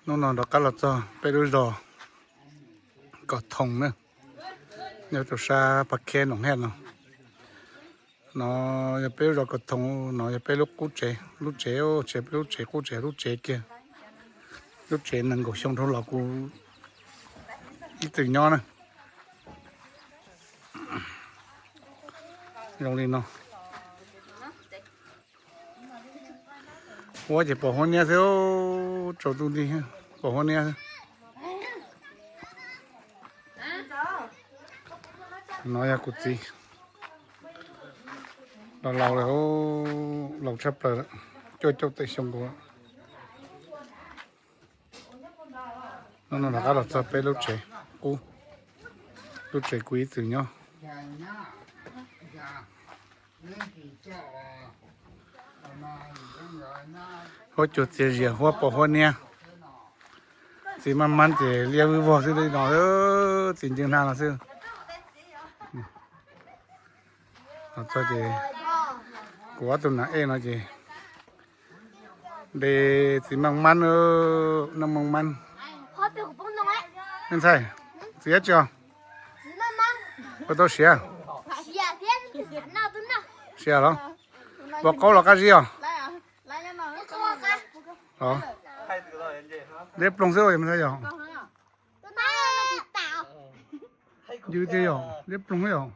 Hnub no rov qab los txog peb lub zos Kom Thoom na, nyob rau sab Phav Khej Noom Hej no. No yog peb lub zos Kom Thoom, no yog peb lub qub tsev, lub tsev, tsev, peb lub tsev qub tsev, lub tsev kiag, lub tsev nees nkaum xyoo dhau los kuv ib txwm nyob na. Zoo li no. Huab ces pom huab niab xwb, tsaus ntuj nti pom huab niab xwb. No yog kuv txiv, los laus lawm, laus tshaj plaws lawm, cuaj caum tawm xyoo nkaus lawm. Hnub no rov qab los txog peb lub tsev qub, lub tsev kuv ib txwm nyob. Huab cua txias zias, huab pom huab niab, txiv maj mab ces liab vwj vog xwb li no, txiv ncw nag no xwb. Los txog ces kuv ob tug nam ej no ces de txiv maj mab, noj maj mab. Me ntxhais, txiv dab tsi os? Puas tau siav? Siav los? Puas qaub los qab zib os? Liab ploog xwb, yog me ntxhais yog? Ncw tiag yog, liab ploog xwb yog?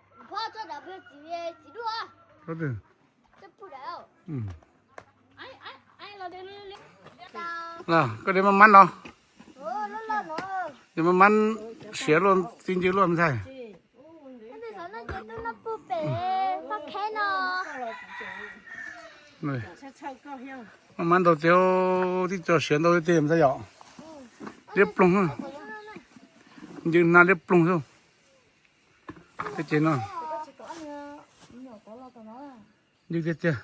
Koj de maj mab no, de maj mab siav luaj, txiv ncw luaj me ntxhais. Maj mab ntau tiag, tib co siav ntau tiag me ntxhais yom. Liab ploog, ncw nag liab ploog xwb. Peb ces no ncw tiag tiag.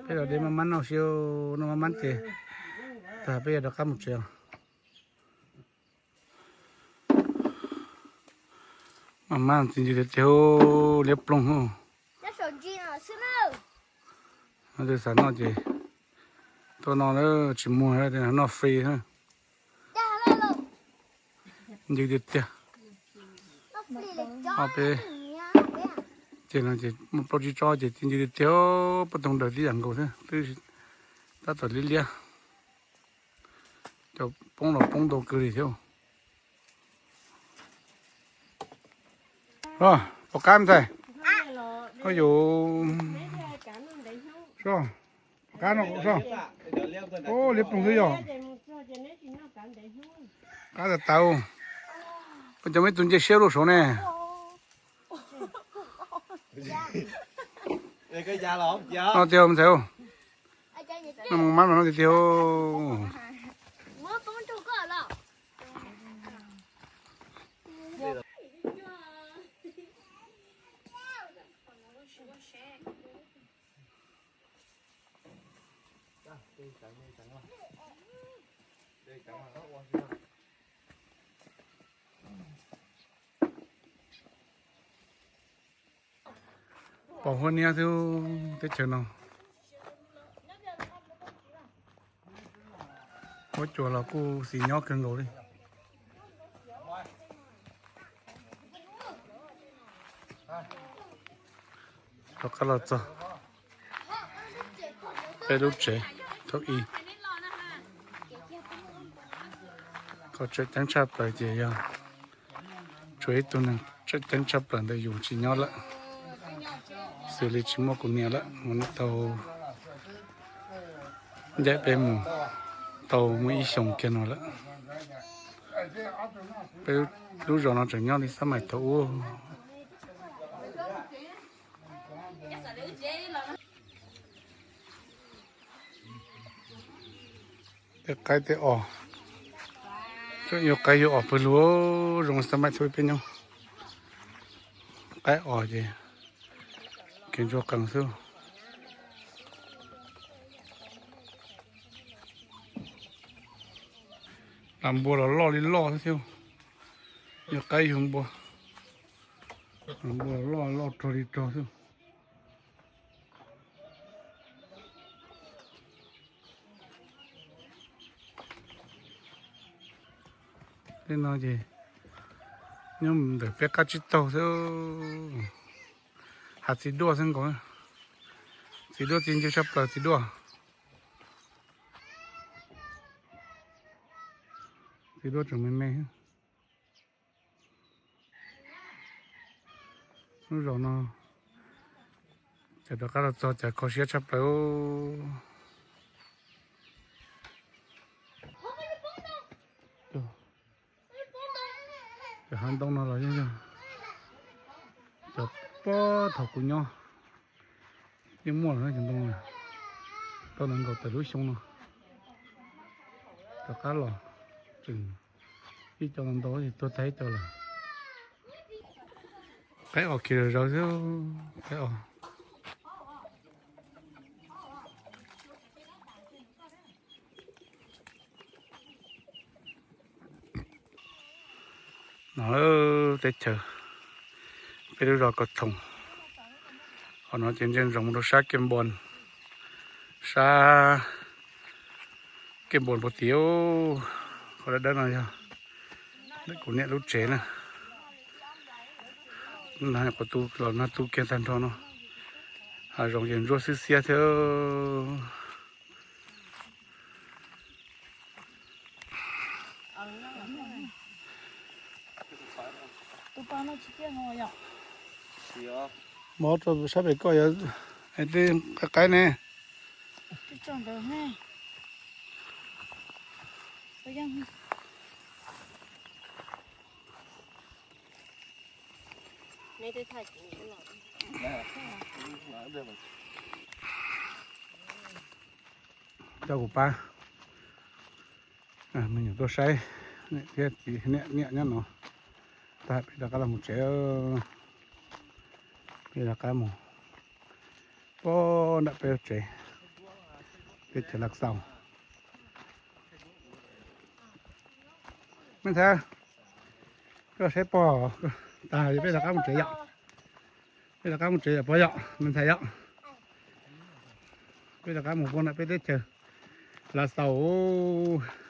Peb los de maj mab noj xwb, noj maj mab ces tag peb yuav rov qab mus tsev os. Maj mab txiv ncw tiag tiag, liab ploog. Twb xav noj ces tuaj no tsis muag, noj free. Ncw tiag tiag. Peb ces no ces muaj plaub tsib tsob ces txiv ncw tiag tiag, poj toog daws tib yam nkaus xwb, twb tab tom liab liab. Cov poob los poob ntau kawg li thiab. Pom qab ntxhais, koj yuav pom qab no, liab ploog xwb yog. Qab tas tas, koj cov me tus nce siab luaj saud ne. No tiag me ntxhais, no maj mab no tiag tiag. Pom huab niab xwb teb chaws no. Huab cua los kuj xis nyob kawg nkaus li. Rov qab los txog peb lub tsev thaum ub. Qhov tseem ceeb tshaj plaws ces yog tshuav ib tug neeg tseem ceeb tshaj plaws ntawm yus tsis nyob lawm, xws li tsis muaj kuv niam lawm, mus tau ncaim peb mus tau muaj ib xyoos kiag no lawm. Peb lub zos no tseem nyob li xab maim thaum ub. Tej qaib tej os, tseem yog qaib yog os pawg lug, zoo xab maim thaum peb nyob. Qaib os ces kev ntsuag qees xwb. Las npua los loj li loj xwb thiab. Yog qaib yug npua, las npua los loj loj rog li rog xwb. Tej no ces nyob ntawm peb qab tsib taug xwb. Hav txiv duaj xwb nkaus. Txiv duaj txiv ncw tshaj plaws txiv duaj. Txiv duaj tseem me me. Lub zos no cov rov qab los txog cov kho siab tshaj plaws. Cov hav ntoo no los yeej yog cov puag thaum kuv nyob yeej muaj lawm cov ntoo. Tau ntau nkaus tawm lub xyoo no rov qab los tseem ib co ntau ntau tuag tag ib co lawm. Qaib os khiav zom zaws xwb, qaib os. No teb chaws peb lub zos Kaus Thoom. Qhov no ces ntsia ntsoov mus rau sab Kiaj Npoos, sab Kiaj Npoos puag tim. Qhov dawb dawb no yog kuv niam lub tsev na. Quav tu los nag tu kiag tag nrho no. Hav zoov ces ntsuab xwb xiab thiab. Mov rau sab pem koj yog tej qaib qaib ne. Coj kuv pab me nyuam tuaj saib niam thiab txiv, niam nyob no. Tag peb rov qab los mus tsev. Peb rov qab mus pog nram peb tsev, peb tsev Lav Xaus. Me ntxhais, koj saib pog tag peb rov qab mus tsev yom. Peb rov qab mus tsev yom pog yom, me ntxhais yom. Peb rov qab mus pog nram peb teb chaws Lav Xaus.